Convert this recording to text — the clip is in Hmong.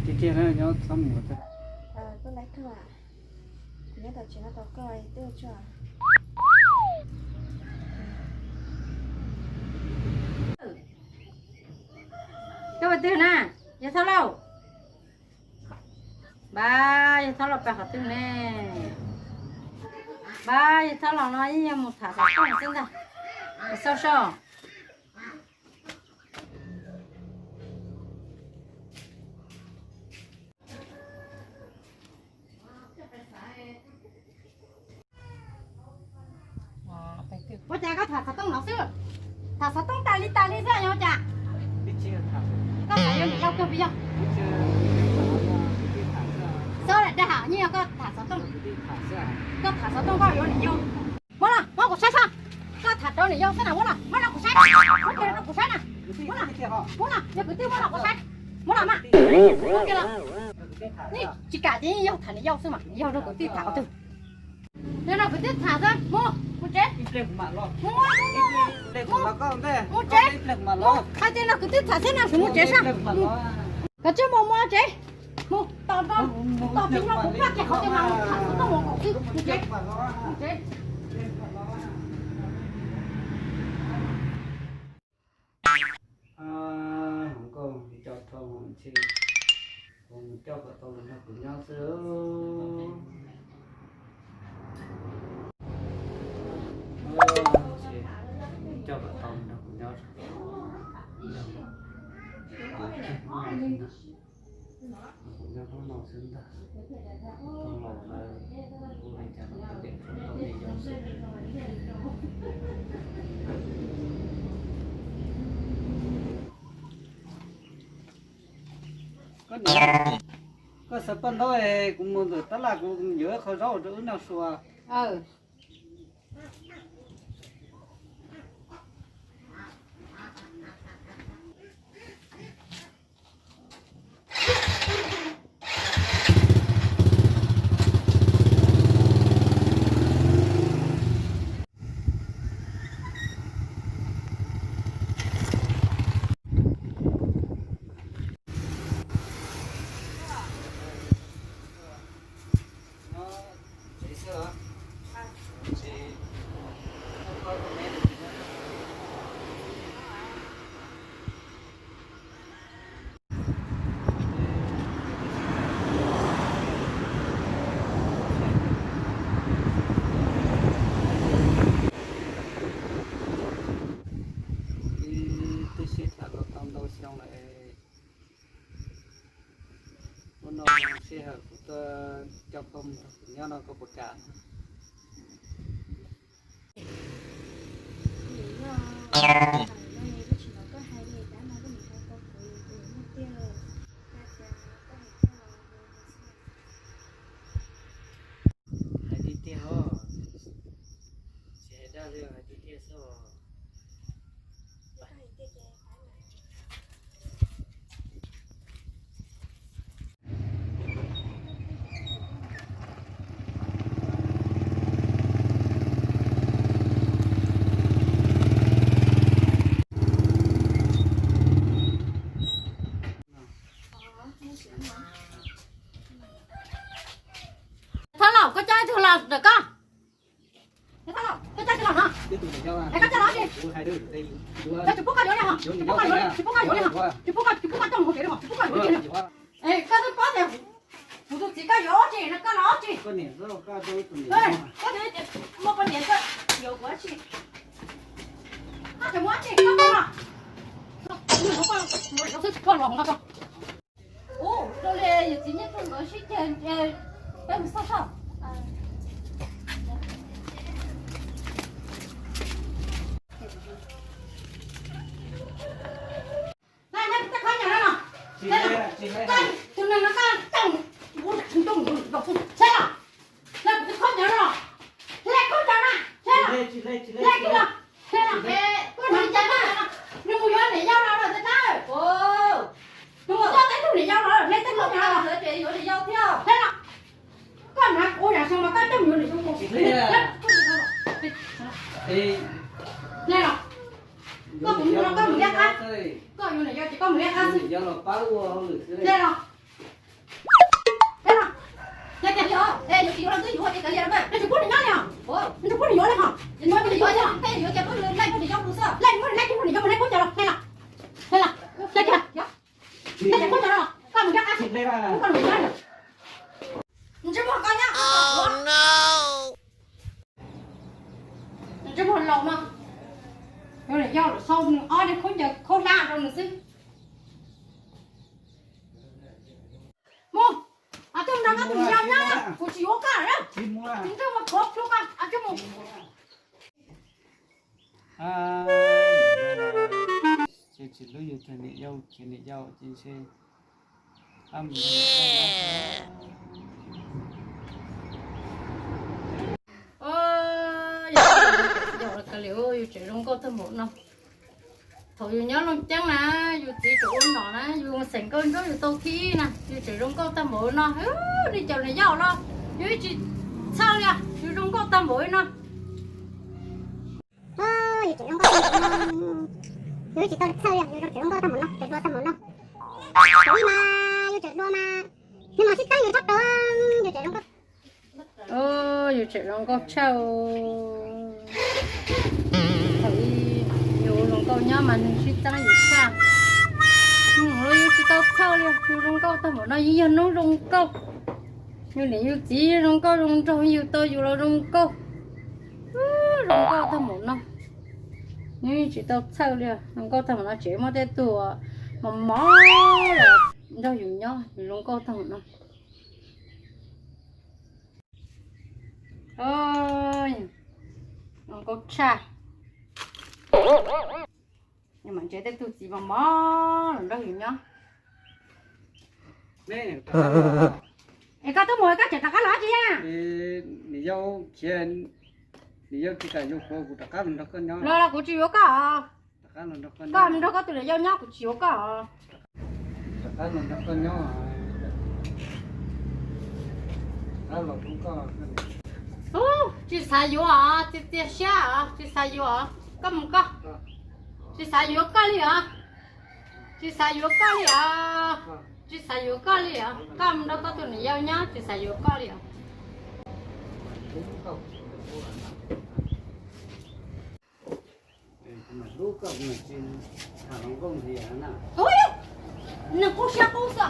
Tiag tiag na, nyob txhob mus. Koj laib kawg, kuv nyob tom tsev no tos koj twb tso. Koj ua twg na? Yawg Thoj Lauj. Npab, yawg Thoj Lauj pem qhov twg ne? Npab, yawg Thoj Lauj no yeej yog mus tham xov tooj xwb ntag. Xauj soj. Ua cas koj tham xov tooj no xwb? Tham xov tooj tas li tas li xwb yog ua cas? Koj xav yuav niam yau kawg puas yog? Xav dag hais yeej yog koj tham xov tooj. Koj tham xov tooj koj yuav niam yau. Muab los muab kuv saib soj. Koj tham rau niam yau xwb na, muab los muab rau kuv saib. Muab kiag rau kuv saib na. Muab los, muab los, yog kwv tij muab los kuv saib. Muab los mas. Muab kiag los. Nej tsis kam ces yog tham niam yau xwb mas, yog rau kwv tij tham qhov twg? Yog rau kwv tij tham xwb, mus, mus tsev. Mus, mus, mus, mus tsev. Hais tias rau kwv tij tham xwb no, mus tsev soj. Koj tsis mus, mus tsev. Mus tos, tos pem no kuv pab kiag qhov twg mas mus tham xov tooj mus nkaum xwb, mus tsev, mus tsev. Hluas nkauj, coj dhau ntshe, coj kom tau los nrog kuv nyob xwb. Coj kom tau los nrog kuv nyob. Kuv nyob hnub no xwb ntag, tau laus lawm, ua li cas los twb pem tau me yau xwb. Koj niam, koj xaws paj ntaub es kuv mus ntawm tab laj kuv yuav ib qho zaub rau wb noj sua. Twb sib tham tau ntau xyoo lawm. Hnub no sij hawm kuv tuaj coj koj mus nrog kuv nyob no koj puas kam? Hais tiag tiag os, tsis hais dag li, hais tiag tiag xwb os. Thoj Lauj, koj coj ib tug los ntawm koj. Thoj Lauj, koj coj ib tug los no. Es koj coj los tsi? Koj tsis pub koj yuav li hos, tsis pub koj yuav li, tsis pub koj yuav li hos, tsis pub koj, tsis pub koj coj mus hauv tsev li hos, tsis pub koj yuav li. Es koj twb paub tias kuv tus txiv koj yuav dab tsi no koj los dab tsi? Koj tias muaj poj niam koj yuav kuv dab tsi? Koj tseem muaj dab tsi koj muaj los? Ua li yus txiv nyiaj tuaj nkawd sib ceg, peb mus xauj soj. Tus neeg no koj coj mus, hle los, hle kuv tus khaub ncaws no los, hle khaub ncaws na, hle los, hle kiag los, hle los, koj hle cas na, nws mus yuav niam yau los lawm tab. Nws mus coj tau ib tug niam yau los, hle tau khaub ncaws los, hle los. Koj hnav ua yam xyoo mas koj coj mus yuav niam yau mus. Hle los. Koj tus nyuj no koj mus liab qab, koj yuav niam yau ces koj mus liab qab xwb. Hle los. Hle los. Hle tiag li os, yuav tsis yuav los twb yuav ces kav liam los mas, nws tsis pub nws nyob li os. Nws tsis pub nws yuav li hos. Yuav ces yuav, yuav ces pub nws laij niam yau mus xwb, laij niam yau mus laij niam yau mus laij khaub ncaws los, hle los. Hle los. Hle tiag. Hle tiag khaub ncaws los, koj mus liab qab xwb, koj mus liab qab. Ntsej muag koj nyob, ntsej muag laus no, yuav niam yau lawm sau nws ob niag khaub ncaws khaub hlab rau nws xwb. Mus, coj mus nrog koj tus niam yau nyob, kuv tsis yuav koj lawm. Ntsej muag khuav plhu koj, coj mus. Ces tsis hlub yus tus niam yau, ces niam yau ces ntshe qab mus. Yus tseem zoo nkauj tag npaum no. Thaum yus nyob Looj Ceeb na, yus txiv tseem ua nom na, yus xeem Nkauj Ntsuab yus tau thib ib na, yus tseem zoo nkauj tag npaum no. Nej cov niam yau los, yus tsis txhawj li, yus zoo nkauj tag npaum li no. Yus tseem zoo nkauj tag npaum no, yus tsis tau txhawj li, yus tseem zoo nkauj tag npaum no, tseem hluas tag npaum no. Thaum ub mas yus tseem hluas mas, nws mam sib txeeb yus tshaj plaws, yus tseem zoo nkauj. Yus tseem zoo nkauj tshaj. Thaum ub yus zoo nkauj nyob mas nws sib txeeb yus tshaj. Yus tsis tau txhawj li, yus zoo nkauj tag npaum no yeej yog hnub zoo nkauj. Yus niam yus txiv zoo nkauj zoo nraug, yus tau yus los zoo nkauj. Zoo nkauj tag npaum no, nws tsis tau txhawj li. Zoo nkauj tag npaum no tseem muaj tej tug mos mos los nrog yus nyob, yus zoo nkauj tag npaum no. Zoo nkauj tshaj. Yus mam ntsia tej tug txiv mos mos los nrog yus nyob. Es koj twb mus koj tseem rov qab los tsi na? Niam yau khiav, niam yau tsis kam yuav kuv, kuv rov qab los nrog koj nyob. Los los kuv tsis yuav koj. Koj mus nrog koj tus niam yau nyob, kuv tsis yuav koj. Rov qab los nrog koj nyob. Rov qab los hlub koj. Tsis xav yuav os, txias txias siab os, tsis xav yuav os. Koj mus koj. Tsis xav yuav koj li os. Tsis xav yuav koj li os. Tsis xav yuav koj li os. Koj mus nrog koj tus niam yau nyob, tsis xav yuav koj li os. Nws qub siab qub xwb.